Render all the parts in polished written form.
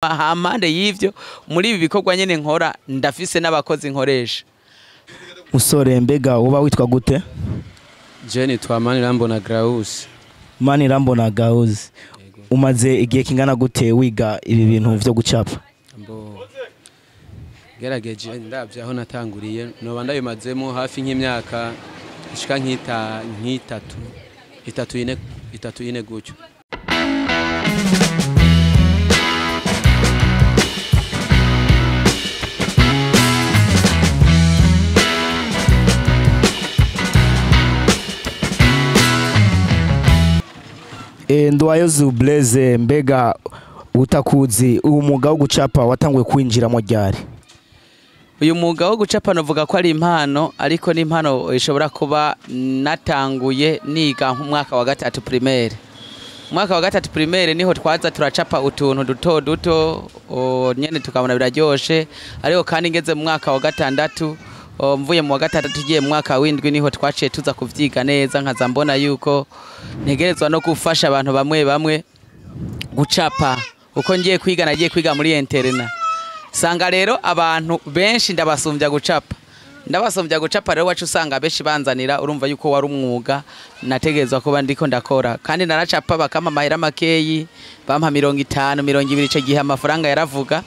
Hampande y'ivyo, muri ibi bikorwa nyene nkora, ndafise n'abakozi nkoresha. Musore, mbega uba witwa gute? Je nitwa Manirambona Graus. Manirambona Gauze, umaze igihe kingana gute wiga ibi bintu vyo gucapa? Mbo gerageje ndavye aho natanguriye, noba ndabimazemo hafi nk'imyaka ishika nk'itatu, itatu ine, itatu ine gutyo. Nduwayezu Blaise, mbega utakuzi, uwo mwuga wo gucapa watanguye kwinjiramo ryari? Uyu mwuga wo gucapa novuga ko ari impano, ariko ni impano ishobora kuba natanguye niga nk'umwaka wa gatatu primaire. Umwaka wa gatatu primaire niho twaza turacapa utuntu duto duto, nyene tukabona biraryoshe. Ariko kandi ngeze mu mwaka wa gatandatu, mvuye mu wa gatandatu tugiye mu mwaka w'indwi, niho twaciye tuza kuvyiga neza, nkaza mbona yuko ntegerezwa no gufasha abantu bamwe bamwe gucapa. Uko ngiye kwiga, nagiye kwiga muri internat, sanga rero abantu benshi ndabasumbya gucapa, ndabasumbya gucapa. Rero wacu usanga benshi banzanira. Urumva yuko wari umwuga nategerezwa kuba ndiko ndakora, kandi naracapa bakampa amahera makeyi, bampa 50, 20. Ico gihe amafaranga yaravuga.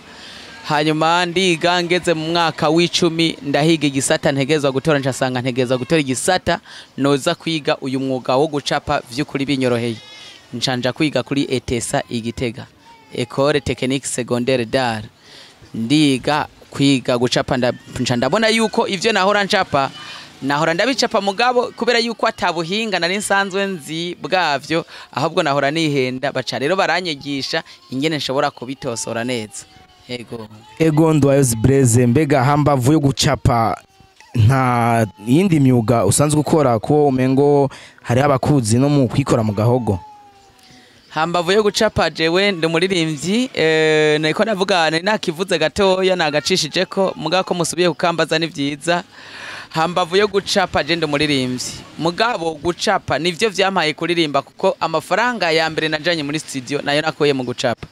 Hanyuma ndiga, ngeze mu mwaka w'icumi ndahiga igisata ntegerezwa gutora, ncasanga ntegerezwa gutora igisata noza kwiga uyu mwuga wo gucapa vy'ukuri binyoroheye. Ncanja kwiga kuri ETSA Igitega, École Technique Secondaire d'Art. Ndiga kwiga gucapa, nca ndabona yuko ivyo nahora ncapa nahora ndabicapa, mugabo kubera yuko atabuhinga nari nsanzwe nzi bwavyo, ahubwo nahora nihenda. Baca rero baranyigisha ingene nshobora kubitosora neza. Ego. Ego, Nduwayezu Blaise, mbega hambavu yo gucapa nta yindi myuga usanzwe ukora, ko umengo hariho abakuzi no mu kwikora mu gahogo? Hambavu yo gucapa, jewe ndi umuririmbyi. Niko navuga, nari nakivuze gatoya nagacishijeko, mugabo ko musubiye kukambaza ni vyiza. Hambavu yo gucapa, je ndi umuririmbyi, mugabo gucapa nivyo vyampaye kuririmba, kuko amafaranga ya mbere najanye muri studio nayo nakuye mu gucapa.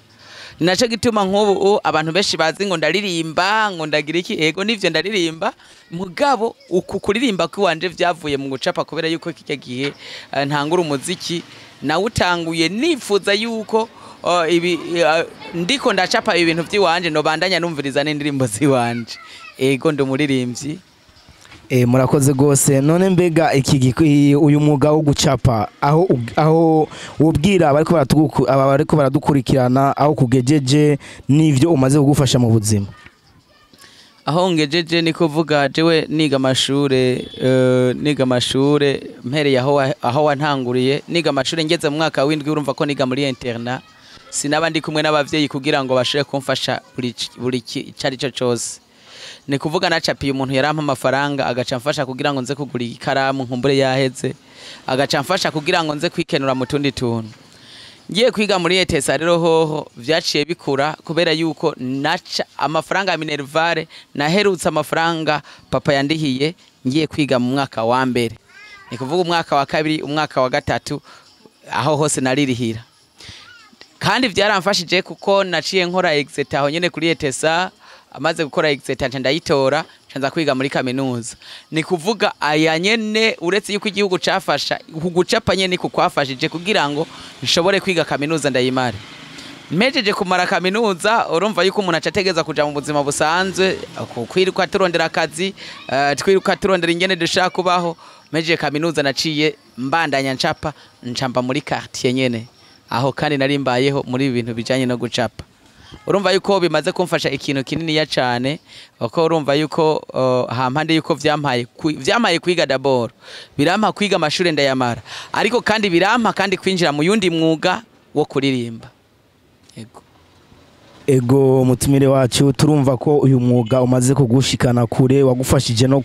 Ni naco gituma nk'ubu abantu benshi bazi ngo ndaririmba, ngo ndagira iki. Ego, nivyo, ndaririmba, mugabo uku kuririmba kwiwanje vyavuye mu gucapa, kubera yuko kirya gihe ntangura umuziki nawutanguye nifuza yuko ibi ndiko ndacapa ibintu vy'iwanje nobandanya numviriza n'indirimbo ziwanje. Ego, ndi umuririmbyi. Murakoze gose. None mbega uyu mwuga wo gucapa, aho wobwira aba bariko baradukurikirana aho kugejeje n'ivyo umaze kugufasha mu buzima? Aho ngejeje ni kuvuga jewe niga amashure, mpereye aho wantanguriye niga amashure, ngeze mu mwaka w'indwi, urumva ko niga muri internat, sinaba ndi kumwe n'abavyeyi kugira ngo bashobore kumfasha buri icari cyo cose. Ni kuvuga nacapiye umuntu yarampa amafaranga, agaca amfasha kugira ngo nze kugura ikaramu nkumbure yaheze, agaca amfasha kugira ngo nze kwikenura mu tundi tuntu. Ngiye kwiga muri ETSA rero hoho vyaciye bikura, kubera yuko naca amafaranga ya minerval, naherutse amafaranga papa yandihiye ngiye kwiga mu mwaka wa mbere. Ni kuvuga umwaka wa kabiri, umwaka wa gatatu, aho hose naririhira. Kandi vyaramfashije kuko naciye nkora exétat aho nyene kuri ETSA. Amaze gukora exétat nca ndayitora, nca nza kwiga muri kaminuza. Ni kuvuga aya nyene, uretse yuko igihugu cafasha, uku gucapa nyene niko kwafashije kugira ngo nshobore kwiga kaminuza ndayimare. Mpejeje kumara kaminuza, urumva yuko umuntu aca ategereza kuja mu buzima busanzwe, kwiruka turondera akazi, twiruka turondera ingene dushaka kubaho. Mpejeje kaminuza naciye mbandanya ncapa, ncamba muri quartier nyene aho, kandi nari mbayeho muri ibi bintu bijanye no gucapa. Urumva yuko bimaze kumfasha ikintu kininiya cane, kuko urumva yuko hampande yuko vyampaye kwiga d'abord, birampa kwiga amashure ndayamara, ariko kandi birampa kandi kwinjira mu yundi mwuga wo kuririmba. Ego. Ego, mutumire wacu, turumva ko uyu mwuga umaze kugushikana kure, wagufashije no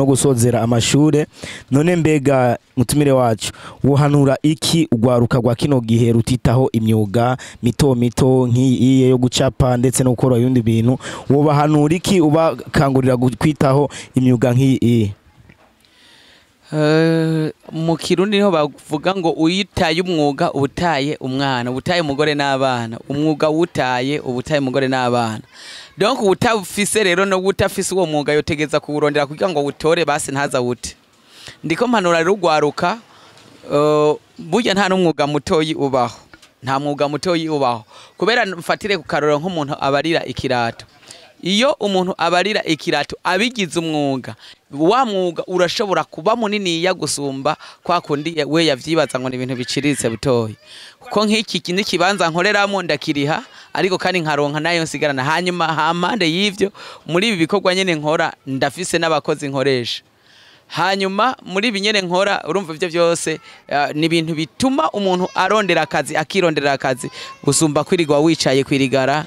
gusozera amashure. None mbega mutumire wacu, wohanura iki ugwaruka rwa kino gihe rutitaho imyuga mito mito nk'iyi yo gucapa ndetse no gukora ibindi bintu? Wobahanura iki ubakangurira kwitaho imyuga nk'iyi? Mu Kirundi niho bavuga ngo uyitaye umwuga ubutaye umwana, ubutaye umugore n'abana. Umwuga wutaye ubutaye umugore n'abana. Donc utafise rero no utafise uwo mwuga yotegeza kuwurondera kugira ngo wutore, basi ntaza wute. Ndiko mpanura rero ugwaruka, burya nta n'umwuga mutoyi ubaho, nta mwuga mutoyi ubaho. Kubera mfatire ku karorero nk'umuntu abarira ikirato, iyo umuntu abarira ikirato abigize umwuga, wa mwuga urashobora kuba muniniya gusumba kwa kundi we yavyibaza ngo ni ibintu biciriritse butoyi. Kuko nk'iki n'ikibanza nkoreramo ndakiriha, ariko kandi nkaronka nayo nsigarana. Hanyuma hampande y'ivyo, muri ibi bikorwa nyene nkora ndafise n'abakozi nkoresha. Hanyuma muri ibi nyene nkora, urumva ivyo byose ni ibintu bituma umuntu arondera akazi, akirondera akazi gusumba kwirirwa wicaye kwirigara.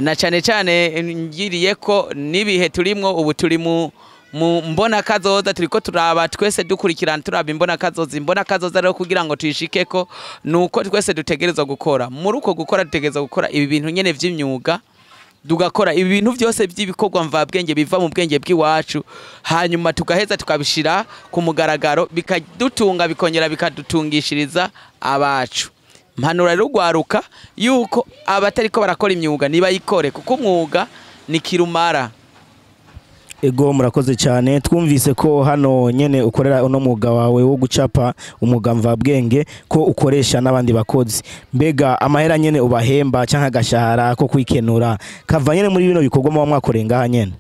Na cane cane ngiriye ko n'ibihe turimwo ubu, turi mu mbona kazoza, turiko turaba twese dukurikirana, turaba imbona kazoza. Imbona kazoza rero kugira ngo tuyishikeko nuko twese dutegerezwa gukora. Muri uko gukora dutegerezwa gukora ibi bintu nyene vy'imyuga, tugakora ibi bintu byose by'ibikorwa mvabwenge biva mu bwenge bw'iwacu, hanyuma tugaheza tukabishira ku mugaragaro, bikadutunga, bikongera bikadutungishiriza abacu. Mpanura rero ugwaruka yuko abatariko barakora imyuga nibayikore, kuko umwuga ni kirumara. Ego, murakoze cyane. Twumvise ko hano nyene ukorera uno mwuga wawe wo gucapa, umwuga mvabwenge, ko ukoresha n'abandi bakozi. Mbega amahera nyene ubahemba canke agashahara ko kwikenura kava nyene muri bino bikorwa muba mwakoreye ngaha nyene?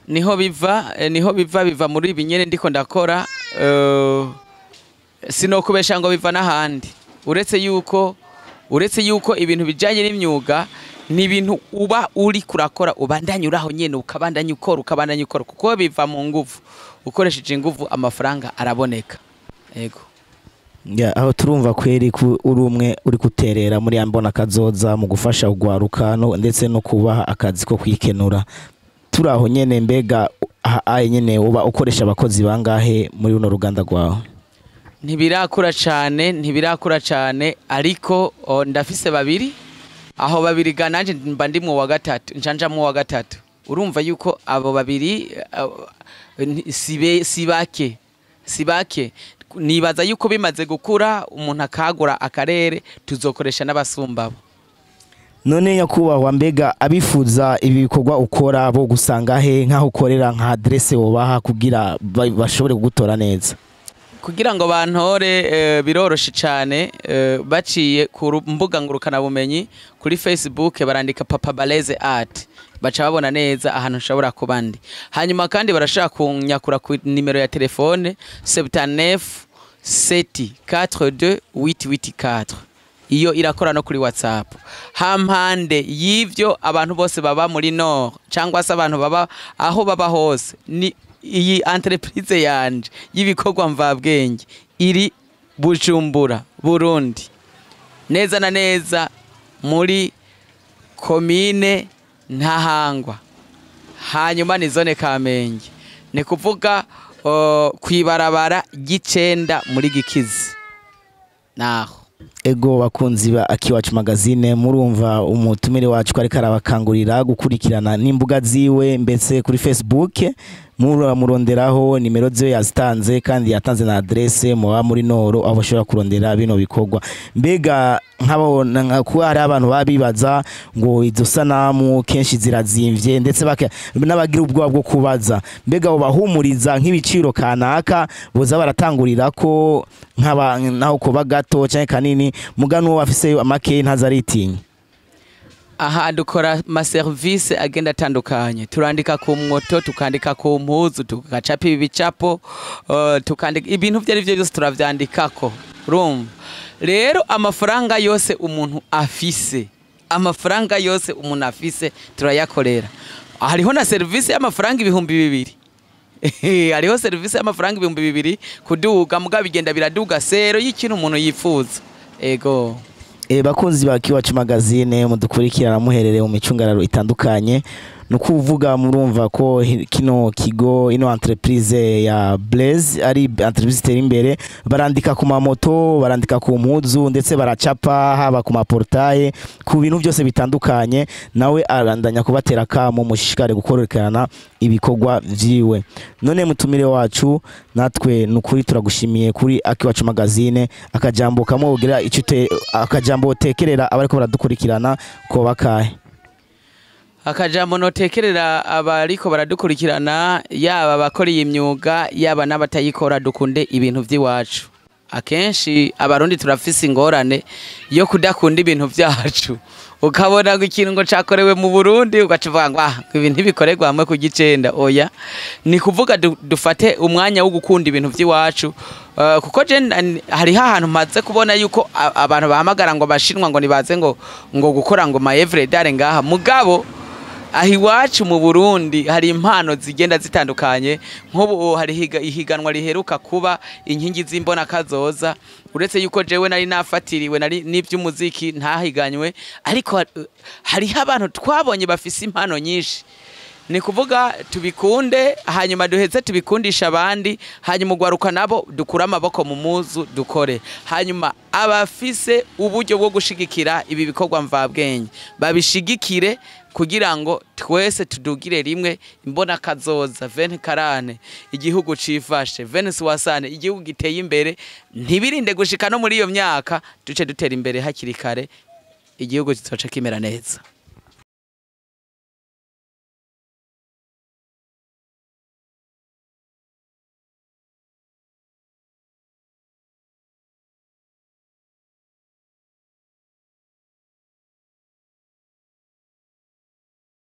Niho biva, niho biva, biva muri ibi nyene ndiko ndakora. Sinokubesha ngo biva n'ahandi, uretse yuko ibintu bijanye n'imyuga ni ibintu uba uri kurakora, ubandanya uraho nyene, ukabandanya ukora, ukabandanya ukora, kuko biva mu nguvu. Ukoresheje inguvu amafaranga araboneka, yego. Ya, aho turumva kweri ku uri umwe uri guterera muri ya mbona kazoza mu gufasha ugwaruka no, ndetse no kubaha akazi ko kwikenura. Turi aho nyene, mbega aha aye nyene uba ukoresha abakozi bangahe muri runo ruganda rwawe? Ntibirakura cane, ntibirakura cane, ariko ndafise babiri. Aho babiri ga nanje mba ndimwo wa gatatu, ncanjamwo wa gatatu. Urumva yuko abo babiri si bake, si bake. Nibaza yuko bimaze gukura, umuntu akagura akarere, tuzokoresha n'abasumbabo. None nyakubahwa, mbega abifuza ibi bikorwa ukora bo gusanga he, nk'aho ukorera, nka adresse wobaha kugira bashobore kugutora neza? Kugira ngo bantore, biroroshe cyane, baciye ku mbuga ngurukanabumenyi, kuri Facebook barandika Papa Baleze Art, baca babona neza ahantu nshobora kuba ndi. Hanyuma kandi barashaka kunyakura ku nimero ya telefone 79 7 42 884, iyo irakora no kuri WhatsApp. Hampande y'ivyo, abantu bose baba muri Nord cyangwa se abantu baba aho baba hose, ni iyi entreprise yanje y'ibikorwa mvabwenge iri Bujumbura, Burundi, neza na neza muri komine Ntahangwa, hanyuma ni zone Kamenge, ni kuvuga kwibarabara ry'icenda muri Gikizi naho. Ego, bakunzi ba Akiwacu Magazine, murumva umutumire wacu ko ariko arabakangurira gukurikirana n'imbuga ziwe, mbese kuri Facebook muramuronderaho, nimero ziwe yazitanze, kandi yatanze na adresse muba muri Nord aho bashobora kurondera bino bikorwa. Mbega nk'abona nka kuba hari abantu babibaza ngo izo sanamu kenshi zirazimvye, ndetse n'abagira ubwoba bwo kubaza, mbega abo bahumuriza nk'ibiciro kanaka boza baratangurira ko nk'aba naho kuba gato canke kanini, muga n'uwo afise make ntazaritinya? Aha dukora amaserivisi agenda atandukanye: turandika ku mwoto, tukandika ku mpuzu, tugacapa ibi bicapo, tukandika ibintu ibyo ari byo byose turavyandikako. Urumva rero amafaranga yose umuntu afise, amafaranga yose umuntu afise turayakorera. Hariho na serivisi y'amafaranga 2000, hariho serivisi y'amafaranga 2000 kuduga, mugabo bigenda biraduga selon y'ikintu umuntu yifuza, ego. Bakunzi ba Kiwacu Magazine mudukurikirana muherereye mu micungararo itandukanye. Nukuvuga murumva ko kino kigo, ino entreprise ya Blaze ari entreprise itera imbere. Barandika ku mamoto, barandika ku mpuzu, ndetse baracapa haba ku ma portails, ku bintu byose bitandukanye. Nawe arandanya kubatera kamo mushishikare gukorekana ibikorwa vyiwe. None mutumire wacu, natwe nukuri turagushimiye kuri Akiwacu Magazine. Akajambo kamwe ugira icyo akajambo utekerera abariko baradukurikirana ko bakahe? Akajambo notekerera abariko baradukurikirana, yaba abakora iyi myuga, yaba n'abatayikora: dukunde ibintu by'iwacu. Akenshi Abarundi turafise ingorane yo kudakunda ibintu byacu. Ukabona ngo ikintu ngo cakorewe mu Burundi, ugaca uvuga ngo ah, ibi ntibikorerwa hamwe ku gicenda. Oya, ni kuvuga dufate umwanya wo gukunda ibintu by'iwacu. Kuko je hariho ahantu maze kubona yuko abantu bahamagara ngo abashinwa ngo nibaze ngo gukora ngo ma œuvres d'art ngaha, mugabo aho iwacu mu Burundi hari impano zigenda zitandukanye. Nk'ubu hari ihiganwa riheruka kuba, Inkingi z'Imbona Kazoza. Uretse yuko jewe nari nafatiriwe nari n'iby'umuziki ntahiganywe, ariko hariho abantu twabonye bafise impano nyinshi. Ni kuvuga tubikunde, hanyuma duheze tubikundisha abandi, hanyuma ugwaruka nabo dukure amaboko mu muzu dukore. Hanyuma abafise uburyo bwo gushigikira ibi bikorwa mvabwenge babishigikire, kugira ngo twese tudugire rimwe. Imbona kazoza 2040, igihugu cifashe, 2060, igihugu giteye imbere. Ntibirinde gushika no muri iyo myaka, duce dutera imbere hakiri kare, igihugu kizoca kimera neza.